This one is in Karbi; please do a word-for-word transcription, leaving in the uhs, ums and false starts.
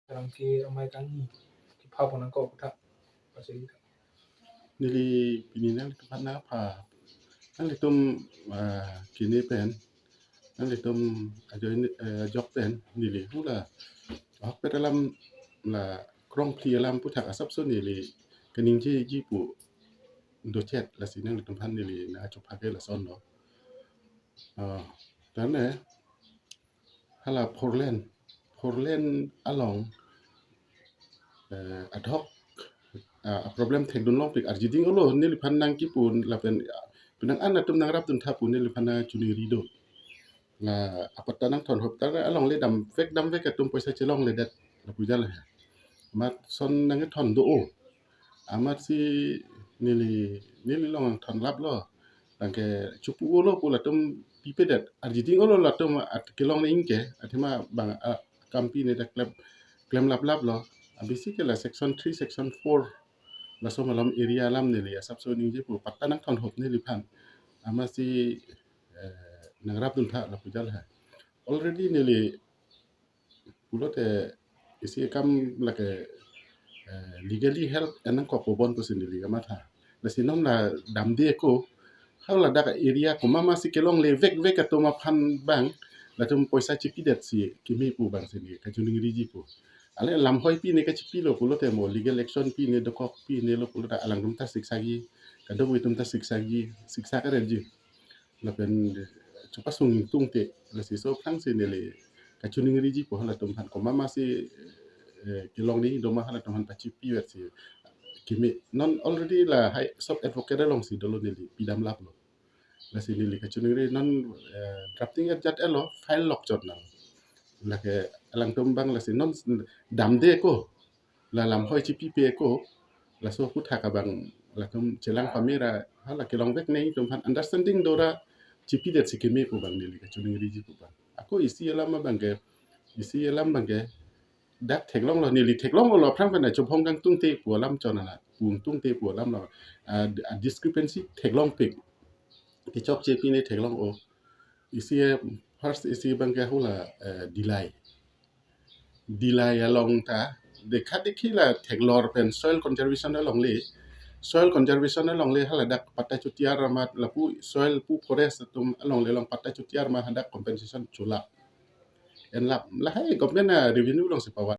Rangke amei kangni kepha pon nangkok aphuthak pachini tha. Neli pini nanglitum aphan nangpha, nanglitum, ah, kene pen, nanglitum ajoine, eh, ajok pen neli hula ahokpet alam, la krongphli alam aphuthak asapso neli kaningjeji pu dochet, lasi nanglitum aphan neli nangchophake lasonlo. Ah, tane hala four lane, four lane along, eh, ad hoc, ah, problem thekdun longpik arjiding olo neliphan nangkipu lapen, ah, penang an atum nangrapdun tha pu neliphan nangchiningri do. Na apatta nangthon hop ta alongle damvek damvek atum poisa chelongledet lapu jal he. Amat son nangthon do o. Amatsi neli, neli along thon laplo. Tangke chupu olo pu latum pipedet. Arjiding olo latum at kelong ne ingke. Athema bang, ah, kampi ne dak klem, klem laplaplo. Abisi ke la section three, section four, laso malom area alam neli asapso ningje pu patta nangthon hop neliphan. Amatsi, eh, nangrapdun tha lapu jal he. Already neli pulote isi akam lake, eh, legally help en nangkok pu bon pusi neli kamatha. Lasi non la damde ako, haladak area komat masi kelongle vekvek atum aphan bang, latum poisa chipidetsi keme pu bangsi neli kachiningriji pu. Ale lamhoi pi ne kachipilo pulote mo legal action pi ne dokok pi ne lo pulote alangtum ta siksagi, kadokave atum ta siksagi, siksa kareji. Lapen chepasung ingtungte, lasi so aphrangsi neli kachiningriji pu halatum aphan komat masi, eh, kelong ne doma halatum aphan pachipivetsi keme. Non already lahai sob advocate alongsi dolo neli pidam laplo. Lasi neli kachiningri non, eh, drafting ajat elo file lok chot nang. Lake alangtum bang lasi non damde ako, la lamhoi chipipe ako, laso aphuthak abang latum chelang pamera hala kelongvek ne atum aphan understanding dora chipidetsi keme pu bang neli kachiningriji pu bang. Ako isi alam abangke, isi alam abangke dak theklonglo, neli theklonglo aphrang pen chobhong kangtungte pu alam chonana, pu ingtungte pu alamlo. Ah, ah, discrepancy theklongpik. Kechokche pi ne theklong o. Isi, eh, first isi abangke hula, eh, Dillai. Dillai along ta dekha dekhi la theklor pen soil conservation alongle, soil conservation alongle haladak patta chutiar amat lapu soil pu forest atum alongle along patta chutiar amat hadak compensation chula. En lap lahai government a revenue alongsi pawa.